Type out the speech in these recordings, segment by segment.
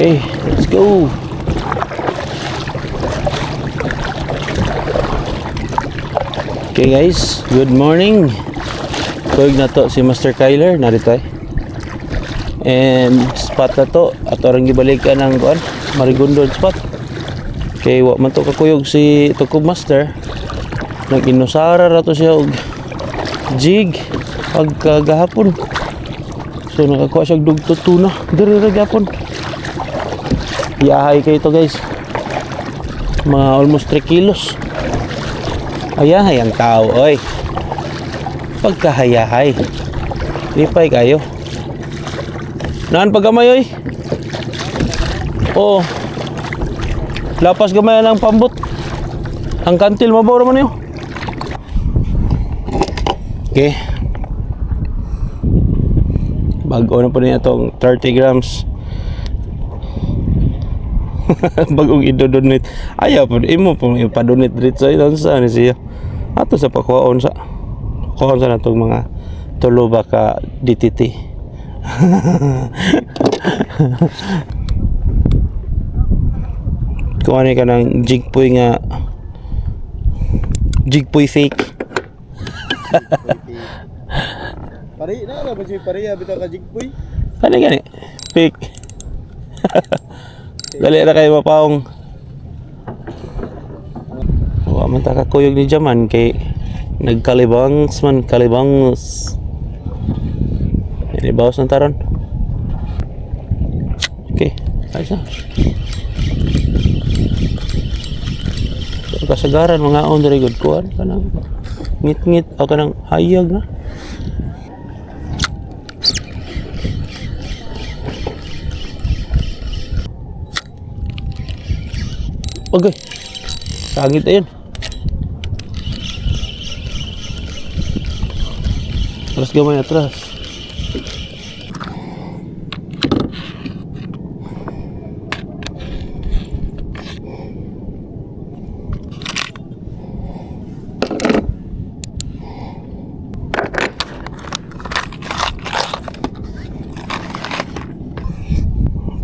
Okay, let's go. Okay guys, good morning. Kuyog na to si Master Kyler, narito eh. And spot na to at orang gibalikan ang kuan, Marigondon spot. Okay, wa man to kakuyog si Tukog Master. Nag-inusara ra to siya og jig pagkagahapon. So nakakuha siya og dugto tuna. Diri ra gyapon. Yahay kay ito guys. Mga almost 3 kilos. Ayahay ang tao, oy. Pagkahayahay. Lipay kayo. Naan pag gamay, oy. Oo. Lapas gamay ang pambot. Ang kantil mabaw raman yun. Okay. Bago na po niya itong 30 grams. Bagong idodonate. Ayaw po, imo po ipadonate dito sa ilan sa ni siya. Ato sa pakuhaon sa kuhaon sa natong mga tulo ba ka DTT. Kung ano ka ng jigpoy nga jigpoy fake. Pari na na ba siya pariya bitaw ka jigpoy? Ano gani? Fake. Dali ra kayo mapaong. Wa man ta kakuyog ni Jaman kay nagkalibangs man kalibangs. Ini bawas ng taron. Okay, ayos na. So, kasagaran mga on diri good kuan kanang ngit-ngit o kanang hayag na. Okay. Sangit ayun. Atras gamay, atras.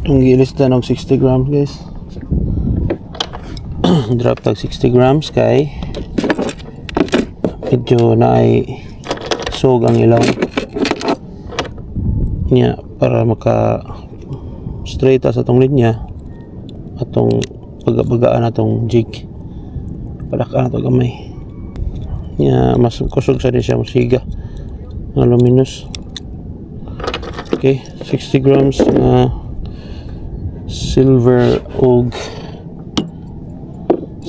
Itong gilis na ng 60 grams guys. Drop tag 60 grams kay medyo na ay sog ang ilaw niya para maka straight sa atong linya, atong pagabagaan atong jig, palakaan ato gamay niya, mas kusog sa ni siya musiga nga luminous. Okay, 60 grams na silver og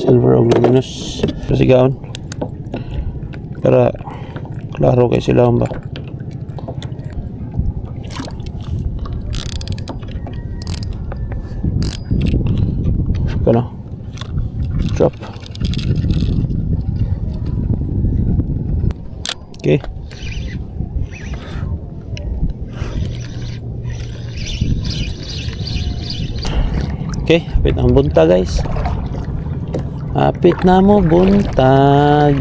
luminous sigaon para klaro kay sila ba. Kano drop. Okay. Okay, hapit ang buntag guys. Hapit na mo buntag.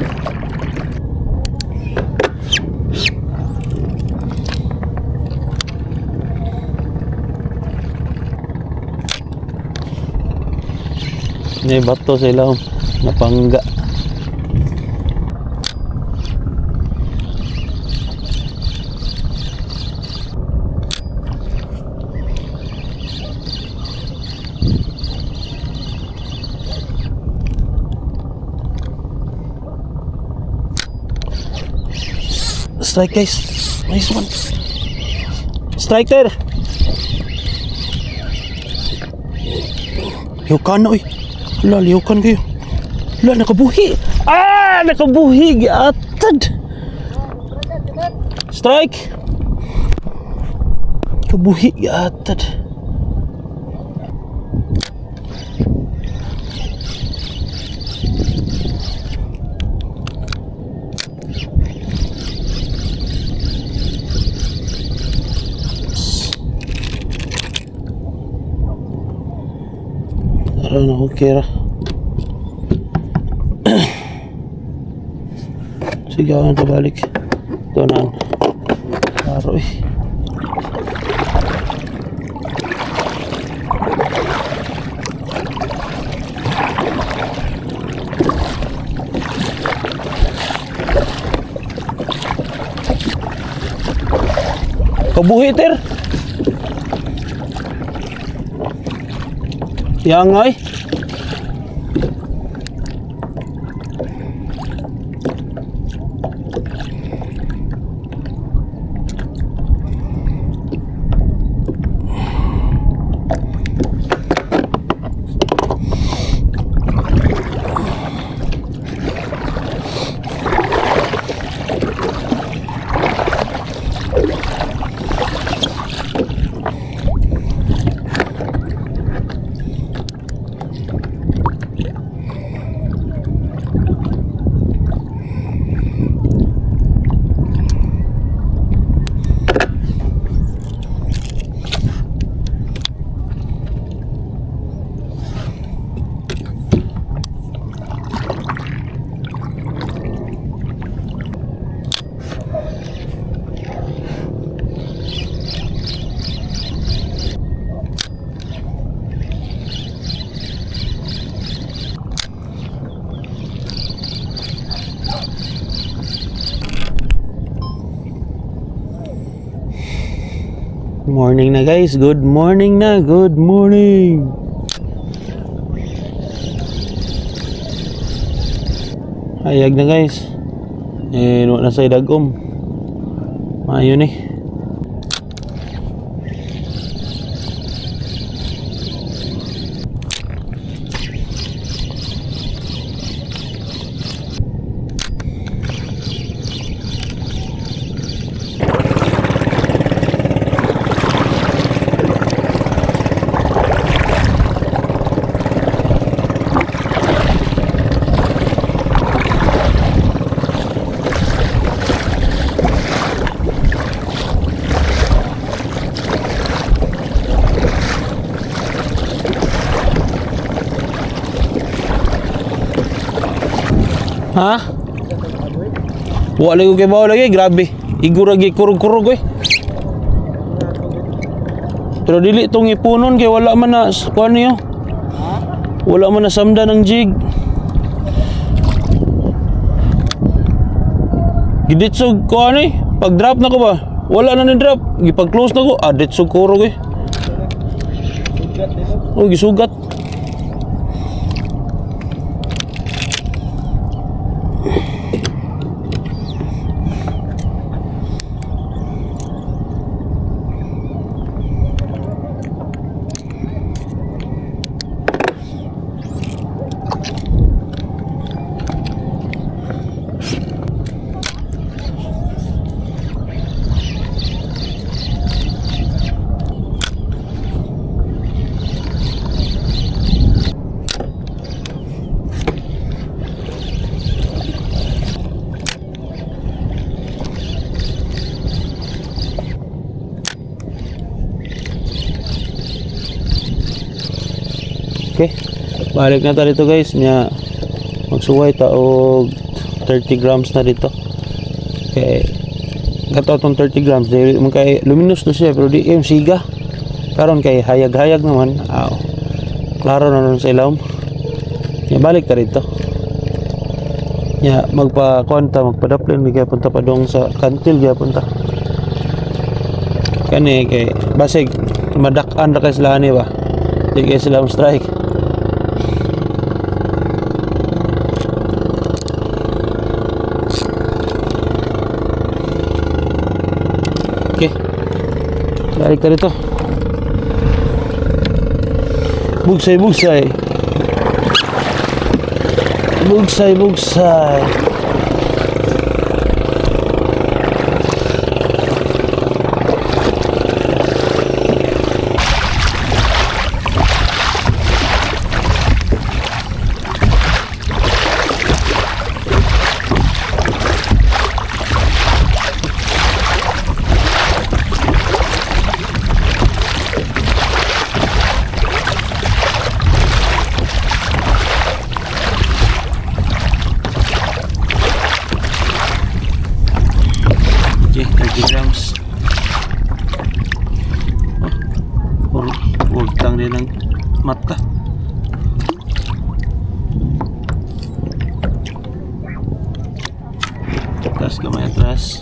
May bato sa ilawom. Napangga. Strike guys. Nice one. Strike there. Lihukan na oy. Hala, lihukan kayo. Hala, nakabuhi. Ah, nakabuhi. Atad. Strike. Kabuhi. Atad. Tara na, okay ra. Sige, ako na balik. Ito na. Klaro eh. Kabuhi ter. Yang ay. Morning na, guys. Good morning na. Good morning. Hayag na, guys. Eh, wala na sa dagom. Maayo ni. Ha? Wala ko kay bawo lagi, grabe. Igo lagi kurog-kurog eh. Pero dili tong ipunon kay wala man na kuan niyo. Wala man na samda ng jig. Giditsog ko ano eh. Pag drop na ko ba? Wala na ni drop. Gipag close na ko. Ah, ditsog kurog eh. Sugat din, no? Oh, gisugat. Okay. Balik na ta dito, guys. Nya magsuway ta og 30 grams na dito. Kay kato tong 30 grams dili man kay luminous to siya pero di em siga. Karon kay hayag-hayag naman. Aw. Klaro na nun sa ilawom. Nya balik ta dito. Nya magpa konta magpadaplin di kay punta pa dong sa kantil gyapon ta. Kani kay basig madak-an ra kay sila ani ba. Di kay sila mo strike. Okay. Balik ka dito. Bugsay, bugsay. Bugsay, bugsay. Okay, 30 grams. Oh, huwag lang din ng mata. Atras, gamay atras.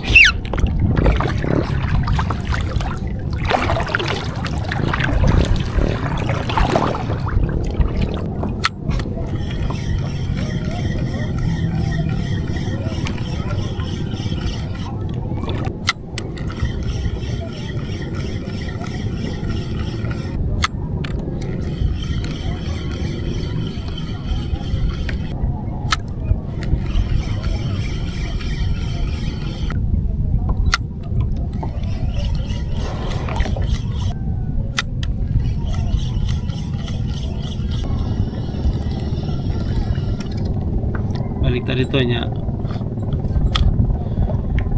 Dito niya.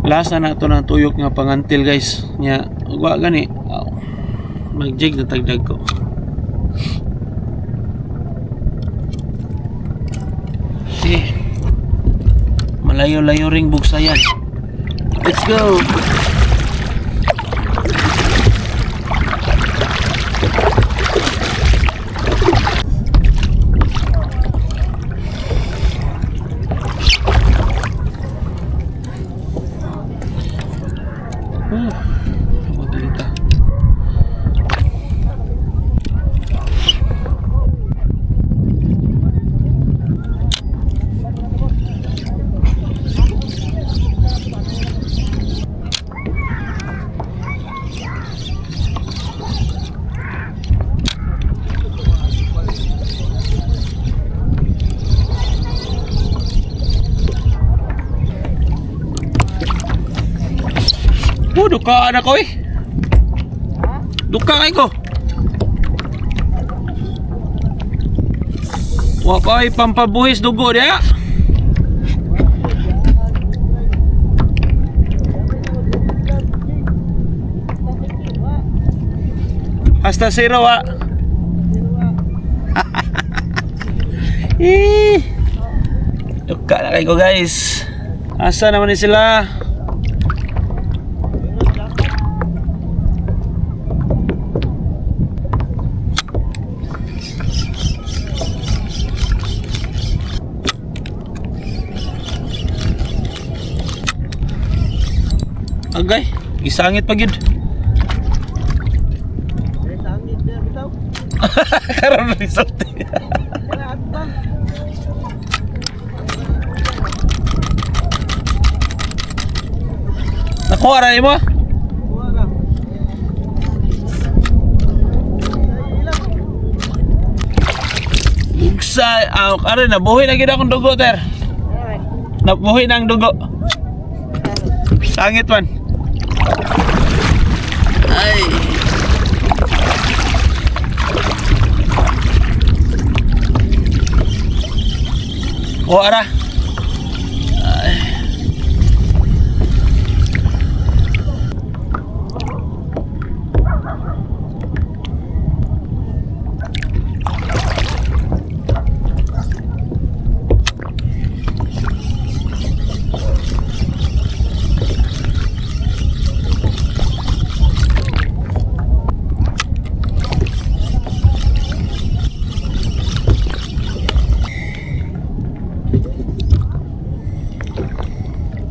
Last na nato ng tuyok nga pangantil, guys. Nya wa gani. Aw. Mag-jig na tagdag ko. Sige. Malayo-layo ring bugsayan. Let's go. Ah, madalita. Oh, duka na ko eh. Duka kay ko. Wa ko'y pampabuhis dugo diya. Hasta zero ah. Eh. Duka na kay ko, guys. Asa naman ni sila? Agay, isangit pa gyud. Sangit na bitaw. Karon result. Wala atbang. Nakuha ra nimo? Kuha ra. Ugsa, ah, aron nabuhi na gyud akong dugo, ter. Nabuhi na ang dugo. Sangit man. Ay. Oh, ara. Ay.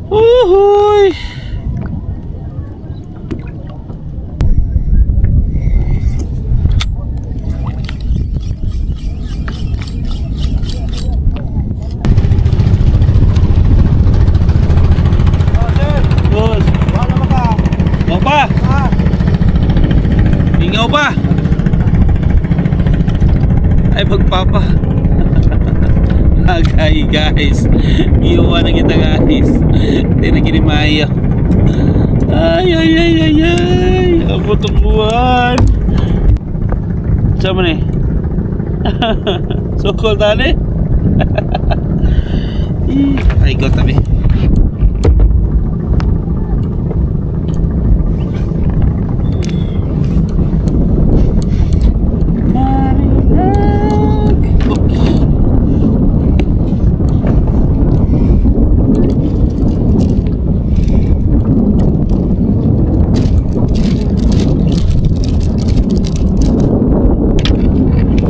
Uhuy. Oh, sir. Boss, Wala ba ka? mo pa. Ah. Ingaw pa. Ay, magpapa. Agay, guys. Iwan na kita, guys. Hindi na kinimayo. Ay, ay, ay, ay, ay. Ako buwan. Saan mo na eh? Sukol tani? Ay, go tabi. Marilag. Oops.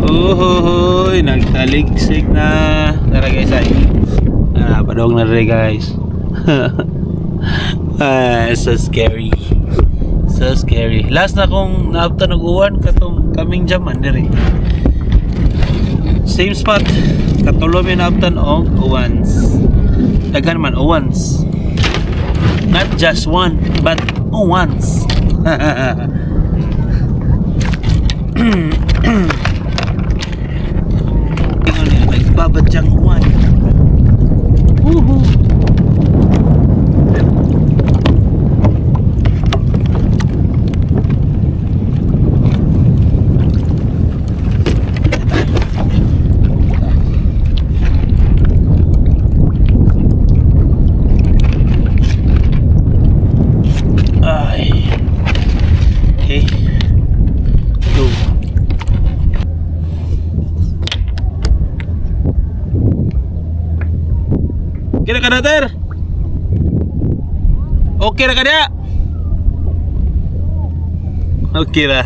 Uhuhuy, nagtaligsik na. Tara, guys, ay. Ah, padong na rin, guys. Ah, so scary. So scary. Last na kong naabtan og uwan katong kaming jaman diri. Same spot. Katulo mi naabtan og uwans. Daghan man uwans. Not just one, but uwans. Ingon niya, nagbabadyang uwan. Woohoo! Okay ra ka diya? Okay ra.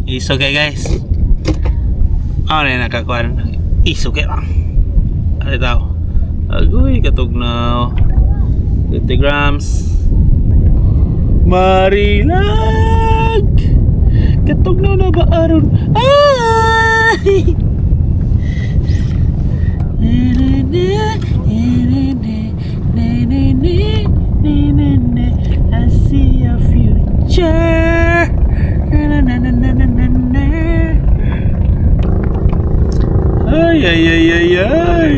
It's okay, guys. Ano na nakakuan? It's okay lang. Ano tao? Agoy, katugnaw. 50 grams. Marilag! Katugnaw na ba aron? Ay! I see a future. Na, na, na, na, na, na, na. Ay, ay, ay, ay, ay.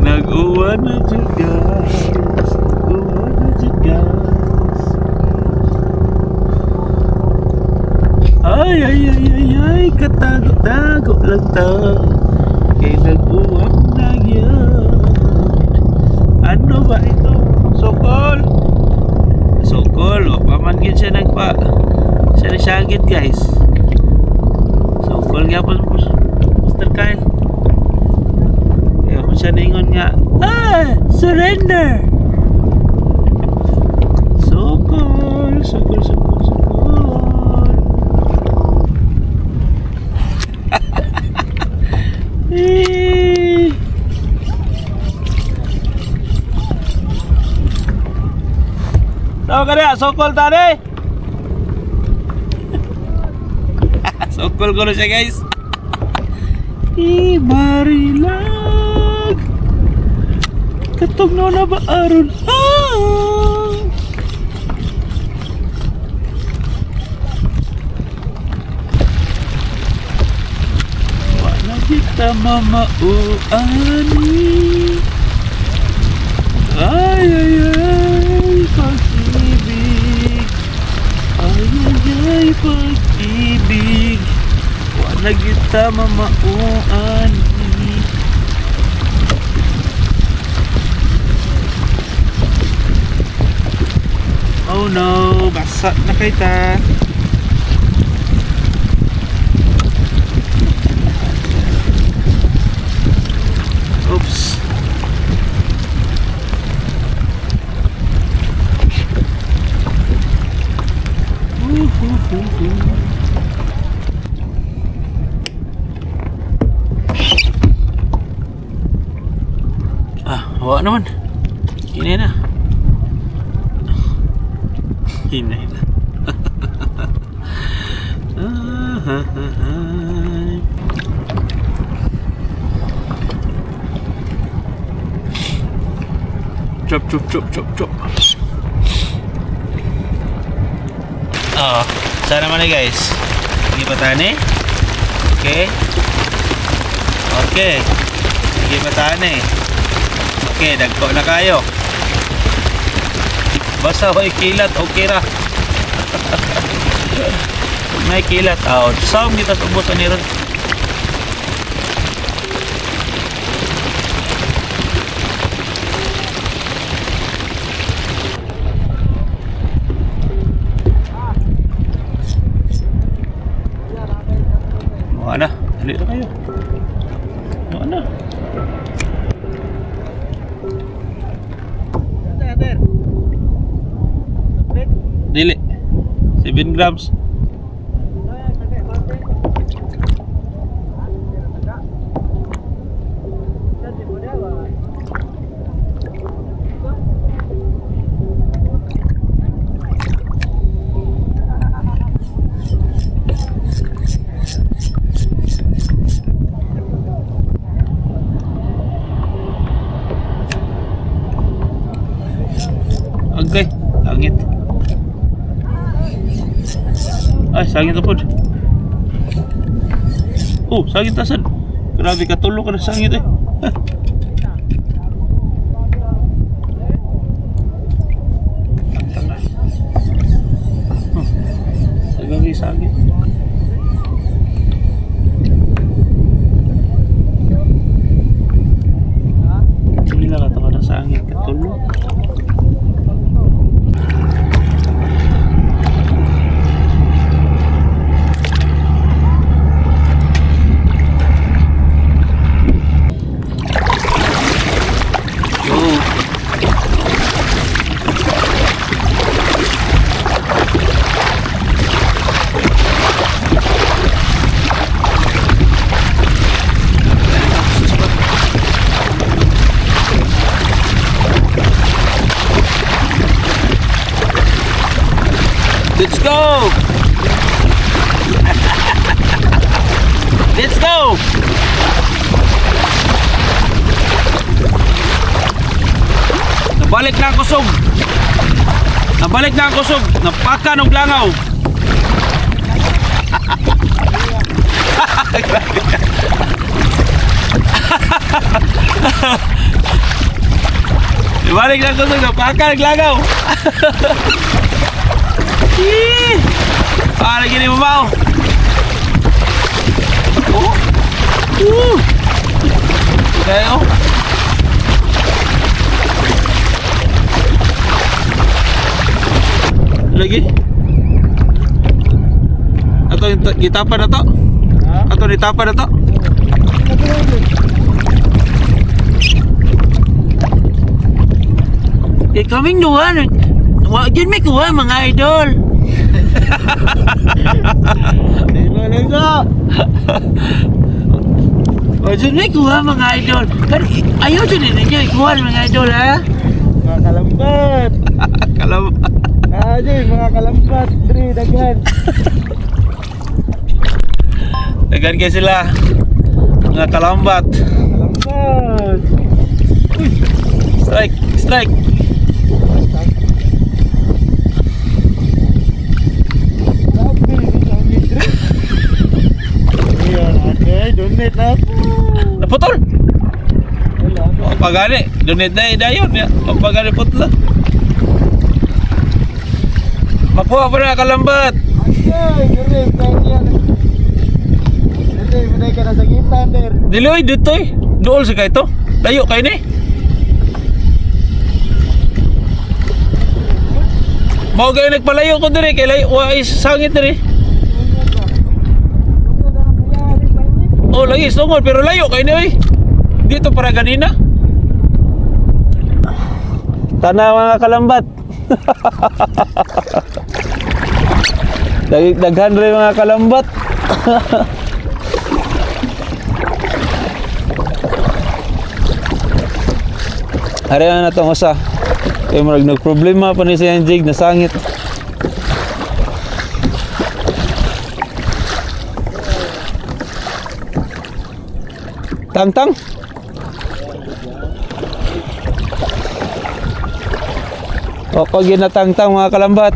Nag-uwan na jud, guys. Uwan na jud, guys. Ay, ay, ay, ay, ay. Katago-tago lang ta. Kay nag-uwan na yun. Ano ba ito? Sokol! Sokol. O, paman gid siya nagpa. Siya na siyagit, guys. Sokol nga po, Mr. Kyle. Kaya kung siya naingon nga, "Ah! Surrender!" Sokol! Sokol, sokol, sokol! Eh. Sama ka niya, sokol tani! Sokol ko na siya, guys. Eh, marilag! Katugnaw na ba aron? Ah! Wala kita mamauani. Ay, ay, ay, pag-ibig. Ay, ay, ay, pag-ibig. Wala kita mamauani. Oh no, basa na kita. Oops. Woo-hoo-hoo-hoo. Ah, wala naman. Hinay na. Hinay na. Ah, ha, ha, ha. Drop, drop, drop, drop, drop. Oh, sana man eh, guys. Sige pa tani. Okay. Okay. Sige pa tani. Okay, dagko na kayo. Basta may kilat, okay ra. May kilat out. Saan kita sa ubos ani ron? Mukha na. Dali na kayo. Mukha na. Dili. 7 grams. Okay, langit. Ay, sangit na pod. Oh, sangit na sad. Grabe, katulo ka na sangit eh. Tangtang na. Oh, tagang sangit. Sige lang, ka na sangit. Katulo. Go. Let's go! Let's go! Nabalik na ang kusog. Nabalik na ang kusog. Napaka ng langaw. Nabalik na ang kusog. Napaka ng langaw. Yee! Para gini mo mao. Oh. Woo! Kayo. Lagi. Ato yung gitapan na to. Ato nitapan na to. Eh, kaming duha. Wa gyud may kuha, mga idol. Sino lang sa? Wa gyud may kuha, mga idol. Pero ayaw jud ninyo ikuha, mga idol, ha. Mga kalambat. Kalam. Ah, Jay, mga kalambat. Dre, daghan. Daghan kay sila. Mga kalambat. Kalambat. Strike, strike. Grabe, di sa angin, Dre. Ayan, ate, donate na. Naputol. Wala. O pagani, donate na dayon ya. O pagani putla. Makuha pa na kalambat. Ay, Dre, kaya yan. Dre, patay ka na sa gitan, Dre. Diloy dito eh. Duol sa kay to. Layo kay ni. Mao gay nagpalayo ko dire kay layo wa is sangit dire. Oh, lagi sungol pero layo kay ni oy. Dito para ganina. Tana, mga kalambat. Daghan rin mga kalambat. Ari na natong usa. Kay murag nagproblema pa ni sa jig nasangit. Tang tang. Oko ginatangtang, mga kalambat.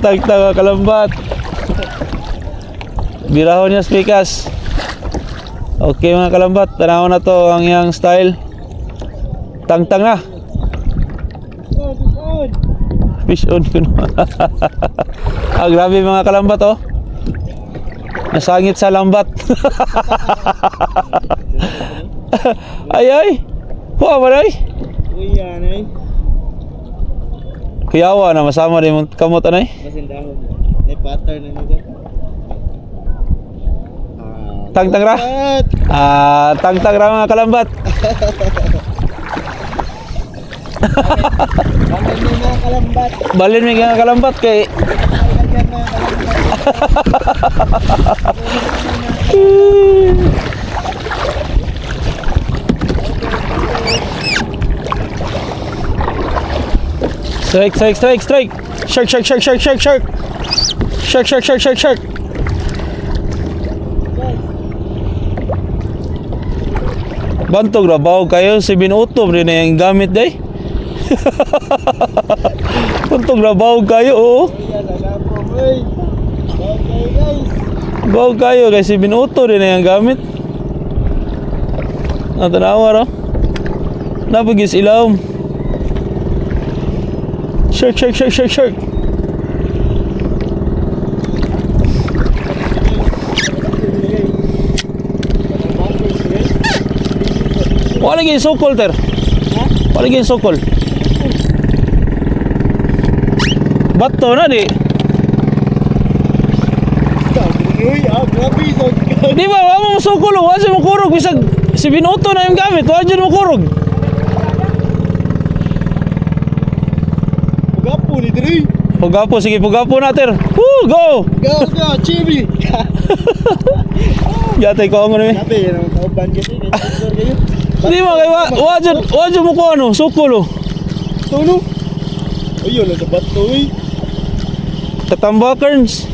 Tangtang, mga kalambat. Birahon niya spikas. Okay, mga kalambat, tanaw na to ang iyang style. Tangtang na. Oh, fish on. Fish on kuno. Ah, grabe, mga kalambat, oh. Nasangit sa lambat. Ay ay. Kuha ba ay? Uy, yan eh. Kuyawa na masama rin mong kamot anay. Basin dahon. May pattern na nito. Ah, Tangtang ra. lambat. Ah, tangtang ra, mga kalambat. Balin mo, mga kalambat. Balin mi mga kalambat kay Ay, lagyan, mga kalambat. Strike, strike, strike, strike. Shark, shark, shark, shark, shark, shark. Shark, shark, shark, shark, shark. Bantog ra bawo kayo si binutom rin na yung gamit day. Bantog ra bawo kayo, oo. Uy, yan, lagapong, uy. Okay, guys. Bawo kayo kay si binuto rin na yung gamit. Natanawa ra. Napagis ilawom. Shark, shark, shark, shark, shark. Wala gyud sukol, ter. Wala gyud sukol. Bato na di. Uy, ah, grabe, so Di ba, wa mo sukol, wa siya mo kurog bisag si binuto na yung gamit, wa jud mo kurog. Pugapo ni Dre. Pugapo, sige, pugapo na, ter. Woo, go! Go, go, chibi. Yatay ko ang ano eh. Sabi, yan ang kauban kasi. Kayo. Di ba, kay wa jud mo ko ano, sukol oh. Bato, no? Ayun, nasa bato eh. Katambakerns.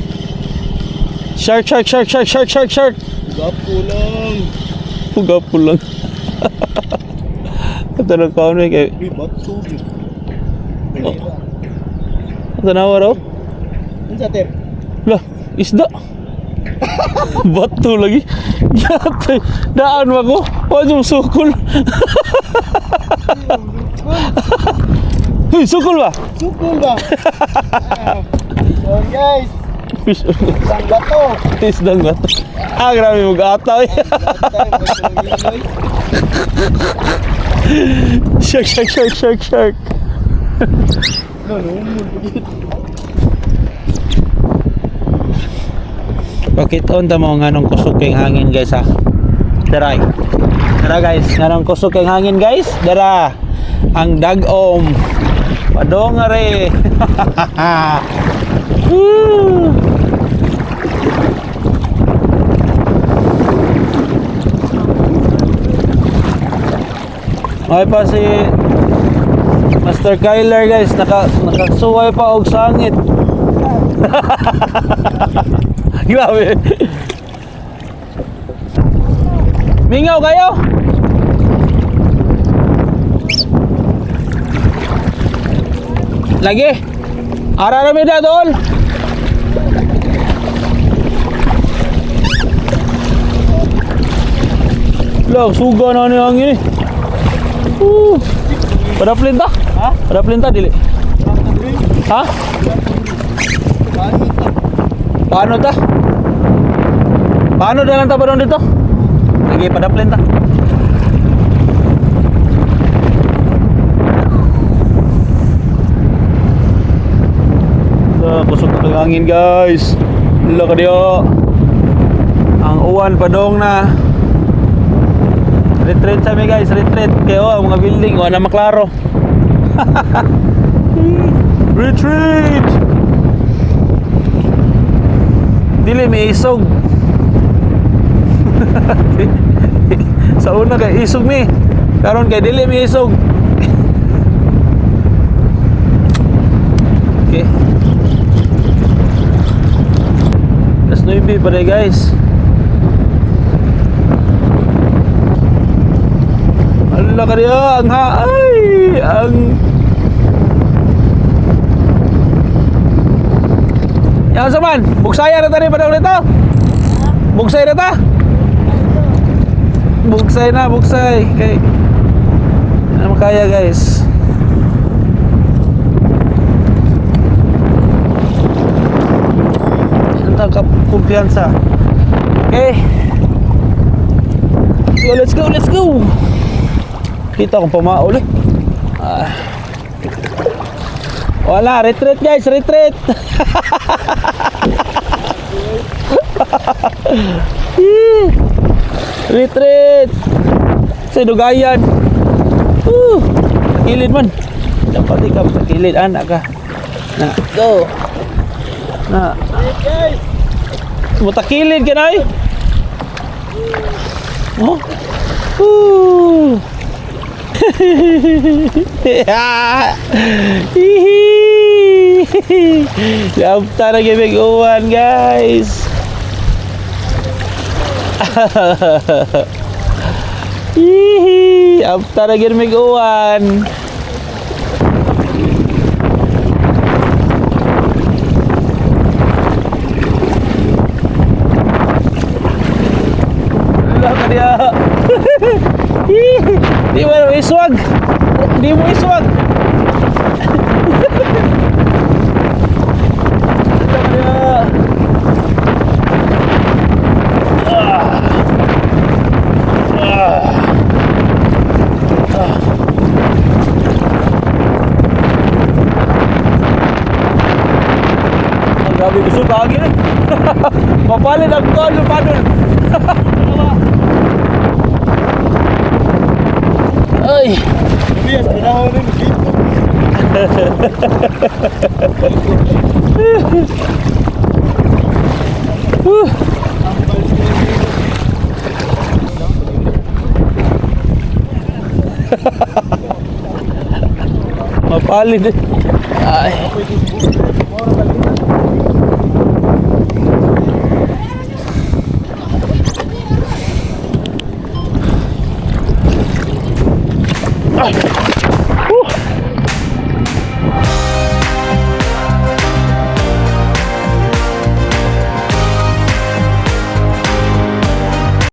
Shark, shark, shark, shark, shark, shark, shark. Gapo lang. Pugapo lang. Ito na kaon kay. Uy, bato. Oh. Tanawa raw. Ano sa ter? Lah, isda. Bato lagi. Yatay. Daan ba ko? Wa yung sukol. Hey, sukol ba? Sukol ba? Ah, so guys, Fish on. isang bato. Isdang bato. Ah, grabe mag-ataw. Shark, shark, shark, shark, shark. No, no, no. Pakit-on ta mo nganong kusog kay hangin, guys, ha. Dara. Dara, guys, nganong kusog kay hangin, guys. Dara. Ang dagom. Padong are. Woo! Ay pa si Master Kyler, guys, nakasuway pa og sangit. Grabe. Mingaw kayo? Lagi. Ara ra mi da dol. Lah, suga na ni hangin ni. Padaplin ta? Ha? Padaplin ta dili. Ha? Paano ta? Paano na lang ta pa dito? Lagi padaplin ta. Hala, kusog na ang hangin, guys. Hala ka diyo. Ang uwan padong na. Retreat sa mi, guys, retreat. Kayo ang mga building wala maklaro. Retreat! Dili may isog. Sa una kay isog mi. Karon kay dili may isog. Okay. Alas 9 pa rin, guys. Ala ka niya, ang ha ay ang Yan sa man, bugsaya na tani pa daw nito. Bugsay na ta. Bugsay na, bugsay. Kay ano makaya, guys. Ang kumpiyansa. Okay. So let's go, let's go. Kita akong pamaol eh. Ah. Wala, retreat, guys, retreat. Yee. Retreat. Sa dugayan. Kilid man. Dapat ikaw sa kilid anak ka. Na, go. Na. Guys! Mutakilid ka na eh. Oh. Woo. Hihi. Lapta na gibig uwan, guys. Hihi. After na gibig uwan. Wala ka niya. Di mo iswag. Di mo iswag. Wala ka niya. Ah. Ah. Ah. Ang grabe gusto lagi eh. Mapalit ang kolo padol. Ay. Tobias, panahon na dito. Whew. Palid. Ay.